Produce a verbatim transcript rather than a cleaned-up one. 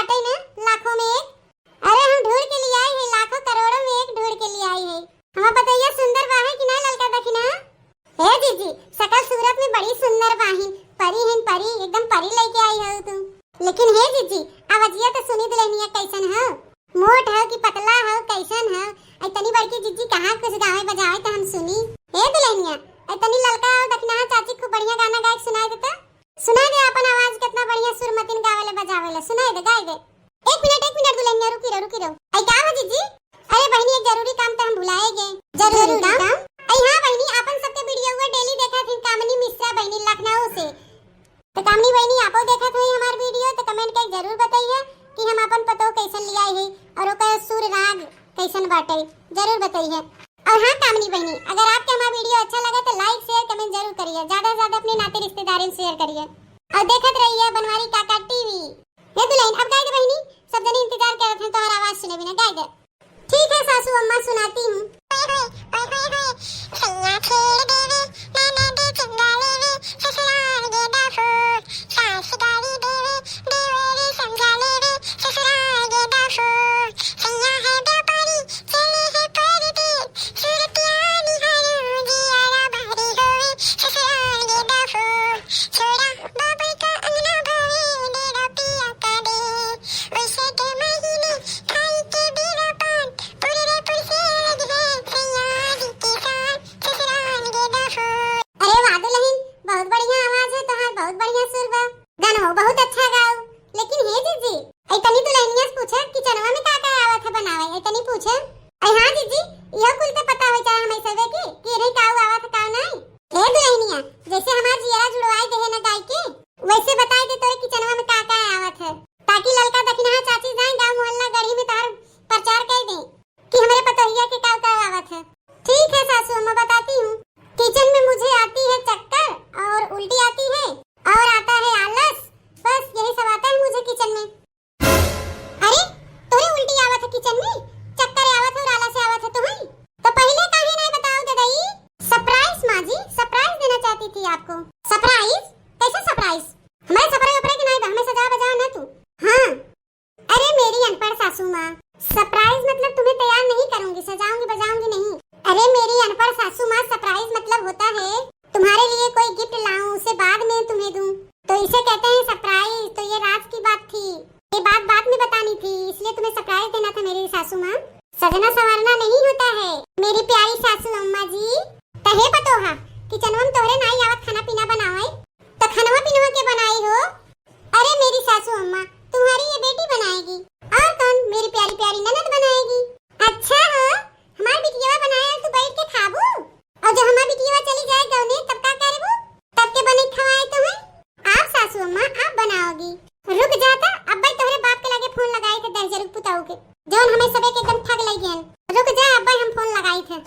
बाटे ना, लाखों में एक। अरे हम ढूंढ के ले आई है, लाखों करोड़ों में एक ढूंढ के ले आई है। हमार पतोहिया सुंदर बा है कि ना ललका दखिना? हे जीजी, सकल सूरत में बड़ी सुंदर बाही, परी हिन परी, एकदम परी लइके आई हो तू। लेकिन हे जीजी, आवाजिया तो सुनी दुल्हनिया कैसन हो, मोट हो कि पतला हो, कैसन हो? ऐ तनी बड़की जीजी कहाँ कुछ गावे बजावे तो हम सुनी। हे दुल्हनिया, ऐ तनी ललका और दखिनहा चाची खूब बढ़िया गाना गाए के सुनाए दे तो। सुनाए दे अपन आवाज, कितना बढ़िया सुर मतिन गावेले बजावेले, सुनाए दे, गाए दे। एक मिनट, एक मिनट दुल्हनिया, रुकी रहो, रुकी रहो। ऐ का हो जीजी? अरे बहिनी, एक जरूरी काम तो हम भुलाए गए। जरूरी जरूरी काम? काम? ऐ हाँ बहिनी, अपन सबके वीडियो हुआ डेली देखा थी कामिनी मिश्रा बहिनी लखनऊ से। तो कामिनी बहिनी, आपो देखत होई हमार वीडियो, तो कमेंट करके जरूर बताइए कि हम अपन पतोह कैसन ले आए हैं और ओकर सुर राग कैसन बाटे, जरूर बताइए। और हाँ कामिनी बहिनी, अगर आपके हमार वीडियो अच्छा लगे तो लाइक, शेयर, कमेंट जरूर करिए, ज्यादा से ज्यादा अपने नाते रिश्तेदारों में शेयर करिए और देखत रहिए बनवारी काका टीवी। ये दुल्हन, अब गाए दे बहिनी, सब जने इंतजार करत हैं तोहर आवाज सुने बिना, गाए दे। ठीक है सासू अम्मा, सुनाती हूँ। ओए होए, ओए होए होए, सैया छेड़ देवे, ननद चंगा लेवे, ससुराल गे डाफोर, सास गारी देवे, देवर समझा लेवे, ससुराल गे डाफोर, सैया है व्यापारी, चले है परदेस, सूरतिया निहारो जियारा भारी होवे, ससुराल गे डाफोर, छोड़ा बाबुल का अंगना भावे, डेरा पिया का डेर। वैसे के महीने खाई के बीरा पान, पुररे पुर से अलग है, सैया जी के साथ, ससुराल गे डाफोर। अरे वाह दुल्हन, बहुत बढ़िया आवाज है तोहार, बहुत बढ़िया सुर बा। गानो बहुत अच्छा गाओ। लेकिन हे जीजी, ऐ तनी दुल्हनिया से पूछे, किचनवा में का का आवत है बनावे? ऐ तनी पूछे। ऐ हाँ जीजी, इहो कुल तो पता हो चाहे हमें सबे के, कि इन्हें का आवत है, का नहीं। हे दुल्हनिया, जैसे हमार जियरा जुड़वाए दे है ना गाय के, वैसे बताए दे तोरे किचनवा में का का आवत है, ताकि ललका दखिनहा चाची जाए गाँव मोहल्ला गढ़ी में तोहार प्रचार कर दे कि हमरे पतोहिया के का का आवत है। ठीक है सासू अम्मा, बताती हूँ। किचन में मुझे आती है चक्कर और उल्टी आती है और आता है आलस, बस यही सब आता है मुझे किचन में। अरे, तोरे उल्टी आवत है किचन में, चक्कर आवत है और आलस आवत है तुम्हें, तो पहले काहे नहीं बताओ दे दई? सरप्राइज माँ जी, सरप्राइज देना चाहती थी आपको। सरप्राइज? कैसे सरप्राइज? हमारे सपरे उपरे के नहीं बा, हमें सजा बजा ना तू। हाँ। अरे मेरी अनपढ़ सासू माँ, सरप्राइज मतलब तुम्हें तैयार नहीं करूंगी, सजाऊंगी बजाऊंगी नहीं। अरे मेरी अनपढ़ सासू माँ, सरप्राइज मतलब होता है तुम्हारे लिए कोई गिफ्ट लाऊं, उसे बाद में तुम्हें दूं, तो इसे कहते हैं सरप्राइज। तो ये राज की बात थी, ये बात बाद में बतानी थी, इसलिए तुम्हें सरप्राइज देना था मेरी सासू माँ। सजना संवरना नहीं होता है मेरी प्यारी सासू अम्मा जी। तहे पतोहा, किचनवा में तोहरे नाई आवत खाना पीना बनावे, तो खानवा पीनवा के बनाई हो? अरे मेरी सासू अम्मा, तुम्हारी ये बेटी बनाएगी, और कौन, मेरी प्यारी प्यारी ननद बनाएगी। अच्छा हो, हमार बिटिया बनाए तू बैठ के खाबू, और जब हमार बिटिया चली जाए गौने तब का करबू? तब के बने खवाए तुम्हें? आप सासू अम्मा, आप बनाओगी। रुक जा त, अब्बे तोहरे बाप के लगे फोन लगाई थे दहिजरू पुताऊ के, जौन हमें सबे के एकदम ठग लई गए। रुक जा, अब्बे हम फोन लगाई थे।